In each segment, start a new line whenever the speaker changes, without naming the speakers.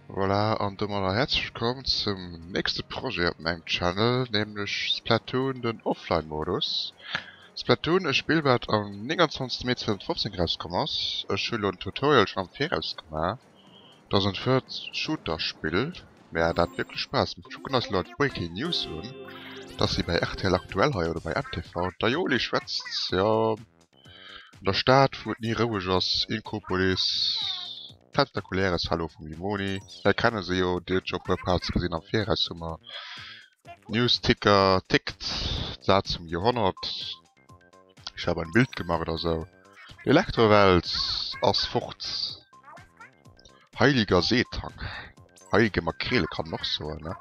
Voilà, an domadder häerzlech wëllkomm zum nächste Projet op mengem Channel, nämlech Splatoon, den Offline-Modus. Splatoon, e Spill wat am 29 Mee 2015 erauskomm ass. Ech hu lo den Tutorial schonn am Viraus gemaach. Et ass en Third-Shooter-Spill, mä dat wierklech Spaass mécht. Kucken eis elo d'Breaking News un, dass si bei rtl Aktuell hei oder bei MTV, d'Aioli schwätzt, jo. An der Stad, wou et ni roueg ass, Inkopolis, Tentakuläres Hallo vum Limoni, hei kenne se jo, dir hutt scho e puer Parts gesinn am Viraus hu mer Newsticker tickt, Saz vum Joerhonnert, ich habe ein Bild gemacht oder sou, Elektrowelt ass fort. Heiliger Seetang, Heilige Makrele kann en och soen, ne?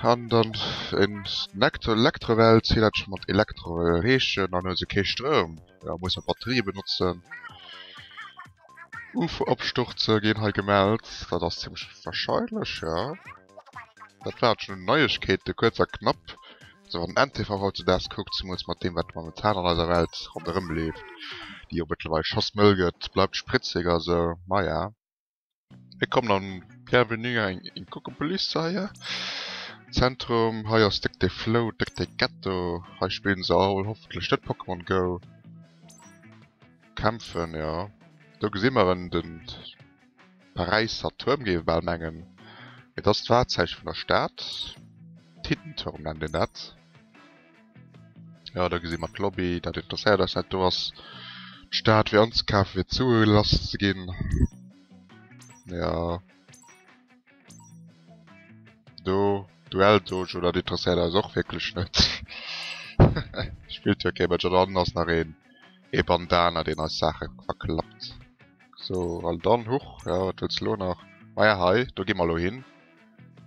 An dann en Elektrowelt, hien hat scho mat Elektro erreechen, an hu se kee Stroum, jo muss mer Batterië benotzen. Ufo-Absturze ginn hei gemellt, dat ass zimmlech wahrscheinlech, jo. Dat war et schonn un Neiegkeete, kuerz a knapp. Also wann en NTV hautzedaags kuckt, zemools mat deem wat momentan an eiser Welt ronderëm leeft, déi jo mëttlerweil scho smëll gëtt, bleift spritzeg a sou, maja. Mir kommen an Bienvenue in Kokopolice hei, Zentrum, hei ass déck de Flou, déck de Ghetto, hei spillen se all hoffentlech net Pokémon Go. Kämpfen, jo, do gesi mer en, den. Paräisser Tuerm géif e bal mengen, mee et ass d'Wahrzeiche vun der Stad, Tittenturm nennt een dat. Jo, do gesi mer d'Lobby, dat interesséiert eis net. Do ass d'Stad fir anzekafen, fir d'Sue lass ze ginn. Jo, do Duell Dojo, dat interesséiert eis och wierklech net. Spillt jo kee Mënsch. An do hannen ass nach een, ee Bandana, deen eis Saache verklappt. So, an dann, huch, ja, wat wëlls de lo nach? Ah ja, hei, do gi mer lo hin.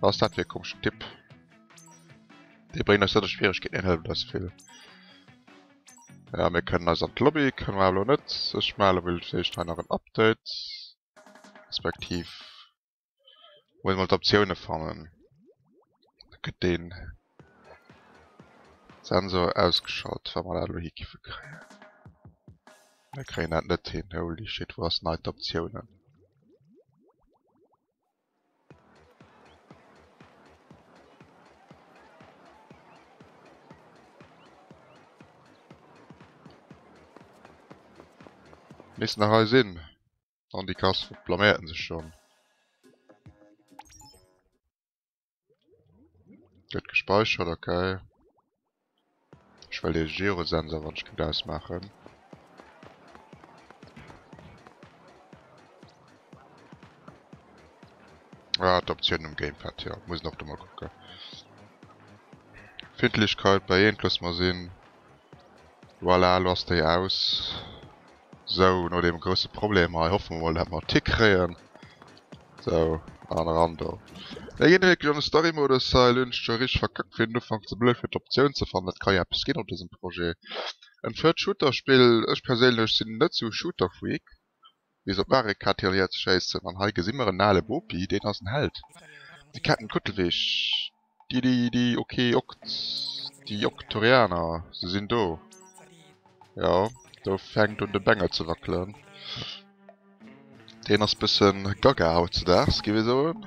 Was ass dat fir e komeschen Typ? Dee bréngt eis net a Schwieregkeeten, deen hëlleft eis vill. Ja, mir kënnen eis an d'Lobby, kënne mer awer lo net. Ech maache lo villäicht hei nach en Update. Respektiv muss mol d'Optioune fannen. Da gëtt deen Sensor ausgeschalt, wa mer dat elo hikiffe kréien. Mir kréien dat net hin. Holy shit, wou ass denn hei d'Optiounen? Missten nach hei sinn. An déi Kass blaméiert en sech schonn. Gëtt gespeichert, okay. Ech well dee Gyrosensor wann ech kéint ausmaachen. Ah, d'Optioun um Gamepad, jo, muss en och do mol kucken. Findlichkeit bei eent loosse mer sinn. Voilà, elo ass déi aus. Sou, no deem grousse Problem hei hoffe mer mol, dat mer et hikréien. Sou, an eran do. Mir ginn wierklech an de Story-Modus hei. Elo hunn ech scho richteg verkackt fir den Ufank, ze blöd fir d'Optioun ze fannen. Et ka jo eppes ginn op dësem Projet. En Third-Shooter-Spill. Ech perséinlech sinn net sou Shooter-Freak. Bis op d'Mario-Kart hin an hier ze schéissen. An hei gesi mer en ale Bopi, deen ass en Held. Déi ketten Kuttelweg, déi, déi, déi, ok, okt, déi Oktorianer, se sinn do. Jo, do fänkt un de Bengel ze wackelen. Deen ass bëssen gaga hautzedaags, géif ee soen.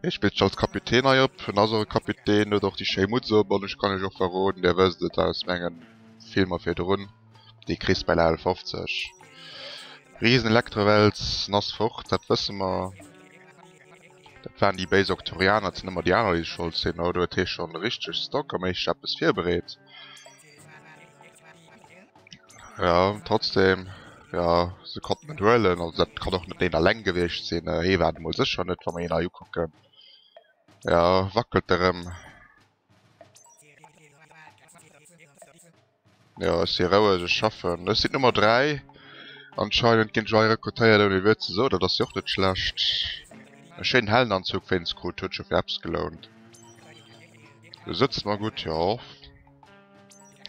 Hie spillt sech als Kapitän hei op. En ass och e Kapitän, huet och déi schéi Mutz op an ech kann iech och verroden, dir wësst et aus menge Filmer virdrun, Dee kriss bei Level 50. Riesen Elektrowels nass fort, dat wësse mer. Dat waren déi béis Oktorianer, et sinn ëmmer déi aner déi schold sinn. Oh do huet hie schonn richteg stalkerméisseg eppes virbereet. Ja trotzdem, ja se konnten en huelen, also dat kann och net deen alleng gewiescht sinn. Hee war et emol sécher net, wa mer hien hei ukucken. Ja wackelt erëm. Jo, ech si roueg, ech schaffen. Ech sinn d'Nummer 3. Anscheinend ginn ech hei rekrutéiert ouni Wuert ze soen, dat ass jo och net schlecht. E schéinen hellen Anzug wéinst krut, huet scho fir eppes gelount. Du sëtzt mer gutt, jo.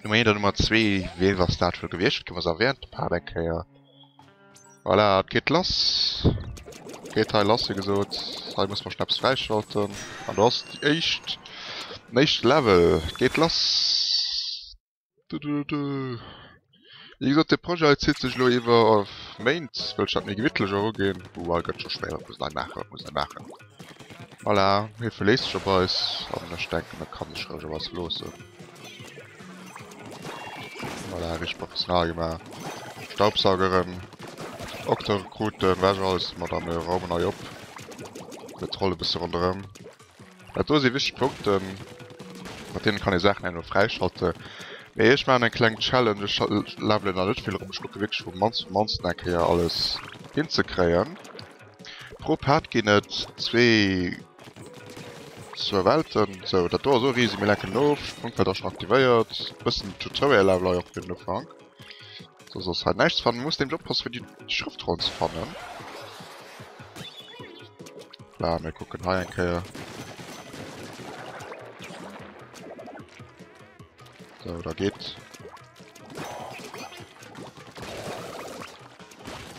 Nummer 1 an Nummer 2, ween ass dat wuel gewiescht? Dat kënne mer se erwähnen, de Part eng Kéier. Voilà, et geet lass. Geet hei lass, wéi gesot. Hei muss mer schon eppes fräischalten. An do ass déi éischt, den éischte Level. Et geet lass. Wéi gesot, de Projet hei zitt sech elo iwwer Méint, wëll ech dat méi gemittlech eruginn. Ouh, hei gëtt scho schwéier, wat muss een hei maachen, wat muss een hei maachen? Voilà, hie verléisst sech op eis an ech denken, e kann sech roueg op eis verloossen. Voilà, richteg professionell gemaach. Staubsaugeren, Octorekruten, wat alles, mat a mir raumen hei op. Mir trollen e bësse ronderëm. Dat do si wichteg Punkten, mat deene kann ee Saachen herno fräischalten. Mee ech maachen eng kleng Challenge, ech levelen nach net vill erëm, ech kucke wierklech vum mannst vum mannsten eng Kéier alles hinzekréien. Pro Part ginn et zwee zwou Welten. Sou, dat do ass och easy, mir lenken of, Sprungfeld ass schonn aktivéiert. Bëssen Tutorial Level hei och fir den Ufank. Soss ass hei näischt ze fannen. Muss nämlech oppassen fir déi Schrëftrollen ze fannen. Voilà, mir kucken hei eng Kéier. So, da geet.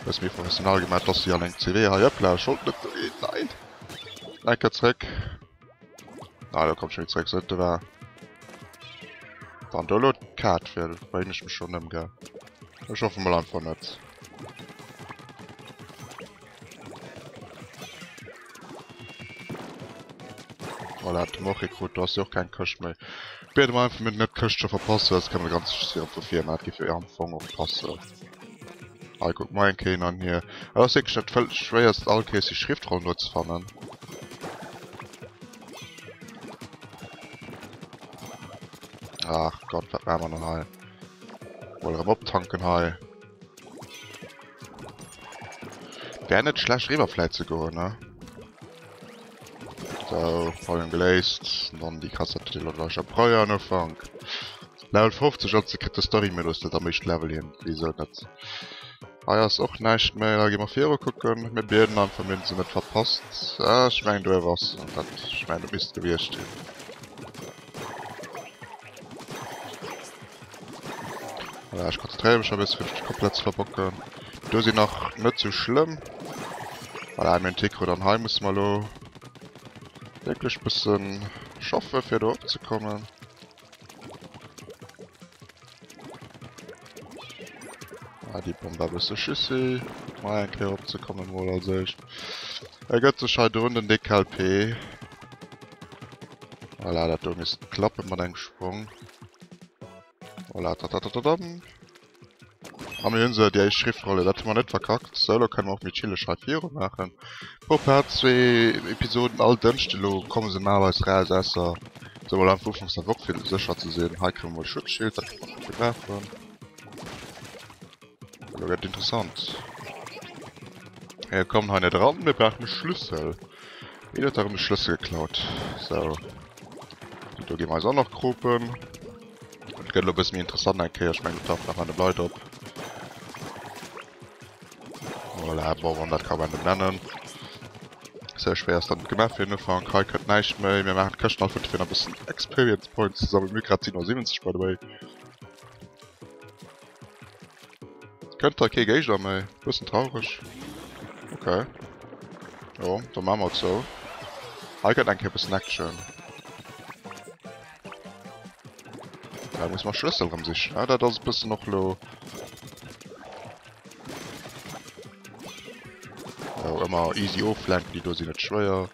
Bësse méi professionell gemaach, dass sie an eng CW hei hoppla, ech wollt net dohin, nein! Eng Kéier zréck. Ah, da komm schon zréck, so, do war. Wann do lo d'Kaart wier, bréngen ech mech schon ëm, gell? Ech hoffe mol einfach net. Voilà, de Mochi krut, do ass jo och keng Këscht méi. Biede mer einfach, mir net d'Këscht scho verpassen, soss kënne mer ganz séier vu vir, mä dat géif jo am Fong och passen. Hei, kuck mol eng Kéier an hier. Dat ass wierklech dat vëlleg schwéierst all Kéiers déi Schriftrollen do ze fannen. Ach Gott, wat maache mer dann hei? Mol erëm optanken hei. Wär net schlecht riwwer vläit ze goen, ne? Sou, Problem geléist. An dann déi Kassette déi elo scho brauer an Ufank. Level 50 also kritt de Story-Modus net am éischte Level hin. Wisou net? Hei ass och näischt méi, da gi mer viru kucken. Mir bieden einfach, mir hunn se net verpasst. Ah, ech mengen do ass dat, ech mengen dat misst gewiescht sinn. Voilà, ech konzentréiere mech e bësse fir net komplett ze verbocken. Do sinn nach net sou schlëmm. Voilà, mir hunn Tico dann hei musse mer elo wierklech bëssen schaffe fir do opzekommen. Ah, déi Bomb war bësse schissi. Mei eng Kéier opzekommen mol als éischt. E gëtt sech hei drun den DKLP. Voilà, dat do misst klappe mat engem Sprong. Voilà, tatatatatam. A mir hunn se, déi éischt Schriftrolle, dat hu mer net verkackt. Sou, elo kënne mer och méi chilleg hei viru maachen. Pro Part zwee Episoden all Dënschde, elo komme se normalerweis raus, ausser sou mol einfach ufanks der Woch, fir sécher ze sinn. Hei kréie mer mol Schutzschild, dat kënne mer scho gebrauchen. Elo gëtt et interessant. Mir kommen hei net eran, mir brauchen e Schlüssel. Wien huet da rëm de Schlëssel geklaut? Sou. Do gi mer eis och nach kropen. Et gëtt elo e bësse méi interessant eng Kéier. Ech mengen, do tauchen nach random Leit op. Voilà, bon, wann dat ka random nennen. Sou schwéier ass dat net gemaach fir den Ufank. Hei kënnt näischt méi. Mir maachen d'Këschten all futti fir nach e bëssen Experience Points ze sammeln. Mir hu grad 77 by the way. Kënnt da kee Géigner méi? Bëssen traureg. Okay. Jo, da maache mer et sou. Hei kënnt eng Kéier bëssen Action. Da muss mer Schlëssel erëm sichen. Ah, dat ass e bëssen och lo. Jo, ëmmer easy oflenken, déi do sinn net schwéier.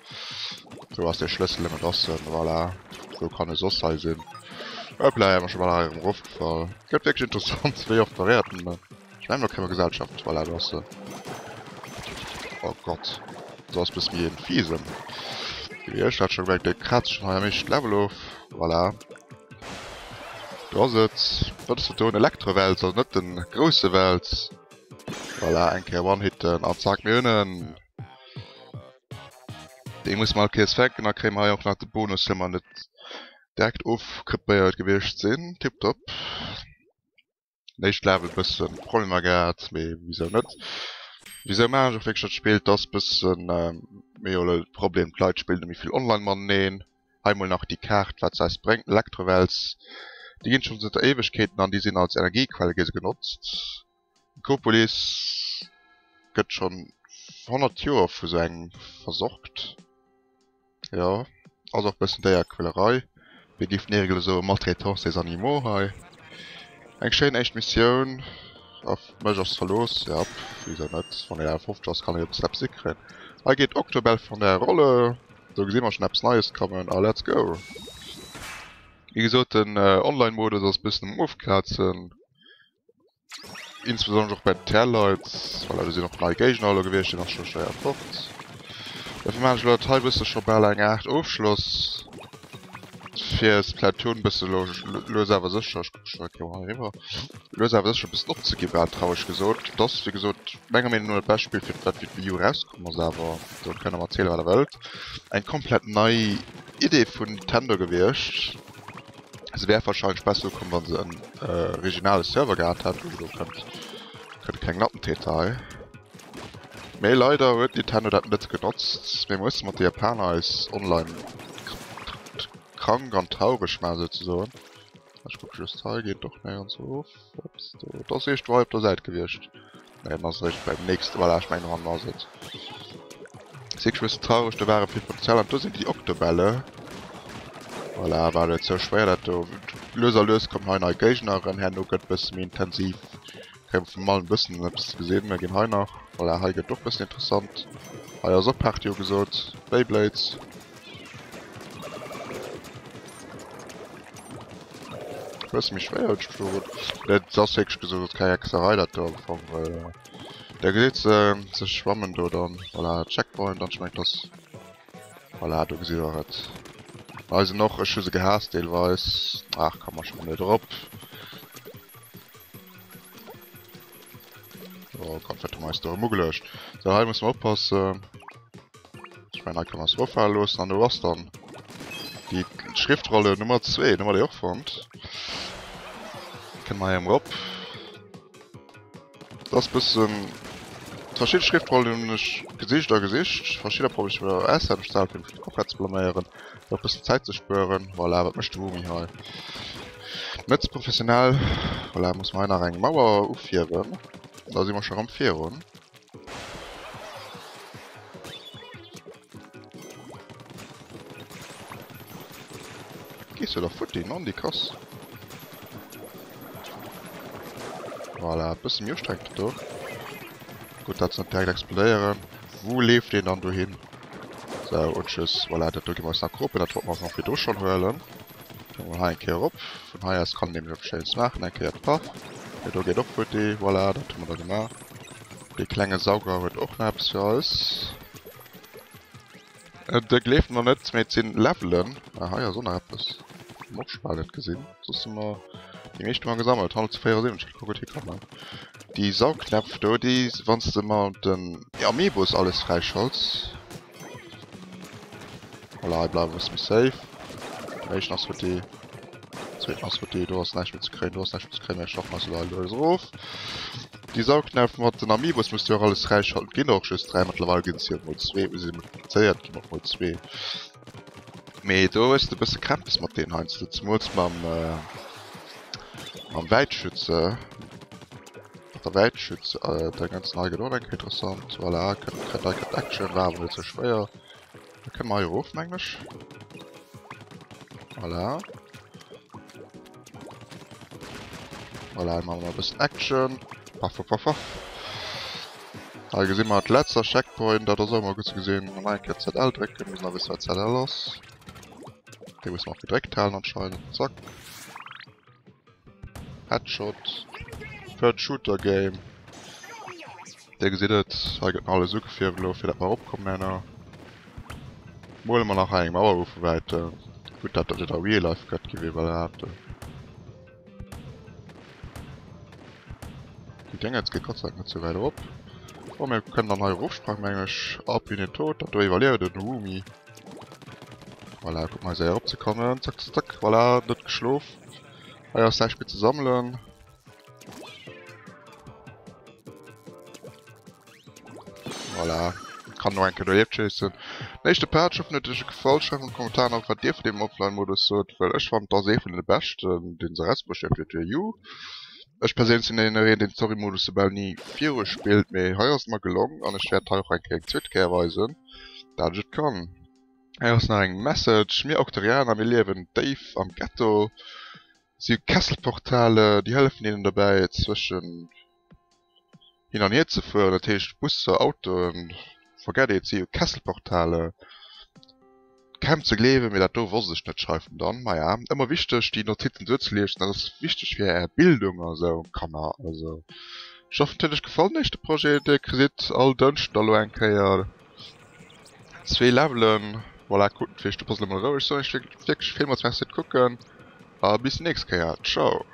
Wou ass de Schlëssel nëmmen ass en? Voilà. Wou kann e soss hei sinn? Hoppla, ja, schon mal erëm erofgefall. Gëtt wierklech interessant, wéi oft variéiert den. Ech mengen, do kréie mer Gesellschaft. Voilà, do ass se. Oh Gott. Do ass bësse méi en fiesen. Wéi ech dat scho gemerkt, dee krazt schon hei am éischten Level of. Voilà. Do ass et. Wat ass dat do? En Elektrowels, also net den grousse Wels. Voilà, eng Kéier one-hitten an zack, mir hunn en. Dee muss mer all Kéiers fänken, da kréie mer hei och nach de Bonus, well mer net direkt ofkrepéiert gewiescht sinn. Tiptop. Den éischte Level bëssen Problemer gehat, mee wisou net? Wisou maachen ech och wierklech dat Spill? Et ass bëssen, mir hu elo de Problem, d'Leit spillen net méi vill online mateneen. Hei mol nach déi Kaart, wat se eis bréngt, Elektrowels, déi ginn schonn zënter Éiwegkeeten an déi sinn als Energiequell gi se genotzt. D'Kopolis gëtt schonn 100 Joer vu sou engem versorgt. Jo, ass och bëssen Déierquälerei. Wéi géif d'Nägel soen, Maltraitance des animaux hei. Eng schéin éischt Missioun. Auf mech ass Verlooss. Ja, wieso net? Wann ee Level 50 ass, kann ee jo e bëssen eppes hikréien. Hei geet Octobell von der Rolle. Do gesi mer schonn eppes Neies kommen a let's go! Wéi gesot, den Online-Modus ass e bëssen um Ofkrazen. Insbesondere och bei den Teerleit. Voilà, do sinn och nei Géigner elo gewiescht, deen ass scho schwéier fort. Dofir maachen ech elo dat hei bësse scho bal eng Aart Ofschloss fir Splatoon bësse lo lues awer sécher, ech kucke scho eng Kéier hei eriwwer, lues awer sécher bëssen opzegi bal, traureg gesot. Et ass wéi gesot menger Meenung no dat bescht Spill fir wat fir d'Wii U erauskomm ass, awer do kënnt der mer erziele wat der wëllt. Eng komplett nei Idee vun Nintendo gewiescht. Se wär wahrscheinlech besser ukomm wann se en regionale Server gehat hätt. Oh do kënnt kënnt e klengen Attentäter hei. Mee leider huet Nintendo dat net genotzt. Mir musse mat de Japaner eis online krank an traureg maachen souzesoen. Ech kucke just hei geet och néierens erof. Ups, do et ass iergendwou hei op der Säit gewiescht. Nee, dann ass et eréischt beim nächste Voilà, ech mengen dohannen ass et. Ass wierklech e bëssen traureg, do ware vill Potenzial an do sinn déi Oktobälle. Voilà, war net sou schwéier dat do. Lues a lues kommen hei nei Géigneren, herno gëtt e bësse méi intensiv. Kréie mer vum allem e bëssen eppes ze gesinn. Mir ginn hei nach, voilà, hei gëtt och e bëssen interessant. Hei ass och Party ugesot, Beyblades. Bësse méi schwéier huet ech mech do Dat ass wierklech gesot keng Hexerei dat do am Fong, well der gesäit se se schwammen do dann. Voilà, Checkpoint an ech mengen dass voilà, do gesitt der et. Hei sinn och, ech hu se gehaasst deelweis. Ach komm mer schwammen net erop. Oh Gott, wat hu mer eis do erëm ugeluecht. Sou, hei musse mer oppassen. Ech mengen, hei kënne mer eis eroffale loossen. An do ass dann déi Schriftrolle Nummer 2. Hu mer déi och fonnt. Kënne mer hei erëm erop. Dat ass bëssen... Verschidde Schriftrollen hunn ech gesicht a gesicht. Verschidder probéiere ech mol aushänneg ze halen, fir mech net komplett ze blaméieren. Fir och bëssen Zäit ze spueren. Voilà, wat mécht de Woomy hei? Net ze professionell. Voilà, muss mer hei nach eng Mauer ufierwen. Da si mer scho rëm virun. Gees du da futti, non die krass. Voilà, bësse méi ustrengend do. Gutt, dat se net direkt explodéieren. Wou leeft deen dann dohin? Sou, und tschüss. Voilà, dat do gi mer eis nach kropen. Dat wollte mer eis nach virdru schonn huelen. Ginn mer hei eng Kéier erop. Vun hei aus kann een nämlech eppes Schéines maachen. Eng Kéier paff. Jo, do geet och futti. Voilà, dat hu mer da gemaach. Dee klenge Sauger huet och nach eppes fir eis. Et gleeft mer net, mee et sinn Levelen. Ah, hei ass och nach eppes. Hu mer och scho bal net gesinn. Soss hu mer déi meescht hu mer gesammelt. 174, dat ka gutt hikommen. Déi Saugknäpf do, déi wann s de mat den Amiibos alles fräischalts. Voilà, hei bleiwe mer e bësse méi safe. Den éischten ass futti. Zweeten ass futti. Do ass näischt méi ze kréien. Do ass näischt méi ze kréien. Mir schaffen eis elo hei lues erof. Déi Saugknäpf mat den Amiibos muss du och alles fräischalten. Ginn der och just 3. Mëttlerweil ginn se jo mol 2. Si multiplizéiert ginn op mol 2. Mee do hues de e bësse Krämpes mat deenen heiansdo. Zemools mam, mam Wäitschütze. Mat der Wäitschütz, äh, der ganzen hei gëtt och eng Kéier interessant. Voilà, kënnt, kënnt, hei kënnt Action, war awer net sou schwéier. Da kënne mer hei erof, mengen ech. Voilà. Voilà, hei maache mer nach e bëssen Action. Paff, paff, paff, paff. Hei gesi mer d'letzter Checkpoint, dat ass och ëmmer gutt ze gesinn. An nach eng Kéier ZL drécken, muss nach wësse wat ZL ass. Dee muss mer och gedréckt halen anscheinend. Zack. Headshot. Third Shooter Game. Dir gesitt et, hei gëtt nach alles ugefierft elo fir dat mer eropkommen herno. Mole mer nach hei eng Mauer u vu wäitem. Gutt dat dat et a Real Life gëtt, gi mir behaapten. Déi Déngens geet Gott sei Dank net sou wäit erop. Bon, mir kënnen dann hei erofsprangen mengen ech. Ab in den Tod, dat do iwwerlieft den Woomy. Voilà, kuck mol séier eropzekommen. Zack, zack, zack. Voilà, net geschlof. Hei ass näischt méi ze sammelen. Voilà. Kann no eng Kéier do hiefschéissen. Den éischte Part, ech hoffen huet iech gefall. Schreift an d'Kommentaren och wat dir vun deem Offline-Modus sot, well ech fannen et ass ee vun de beschten deen se erausbruecht hunn fir d'Wii U. Ech perséinlech sinn een deen Story-Modus sou bal ni viru spillt, mee hei ass et mer gelong an ech wäert hei och eng Kéier eng zweet Kéier weisen dat ech et kann. Hei ass nach eng Message, Mir Octorianer, mir liewen déif am Ghetto. Si hu Kesselportale, déi hëllefen hinnen dobäi zwëschen hin an hier ze fueren, dat heescht Busser, Autoen, forget it, si hu Kesselportale. Kaum ze gleewen, mee dat do wosst ech net, schreift en dann. Maja, ëmmer wichteg déi Notizen duerzeliesen, dat ass wichteg fir är Bildung a sou, Kanner. Also ech hoffen et huet iech gefall den éischte Projet, dir kritt all Dënschden da lo eng Kéier zwee Levelen. Voilà, kuckt vläicht de Puzzle emol roueg. Soen ech wierklech villmools Merci fir d'Kucken a bis déi nächst Kéier. Ciao.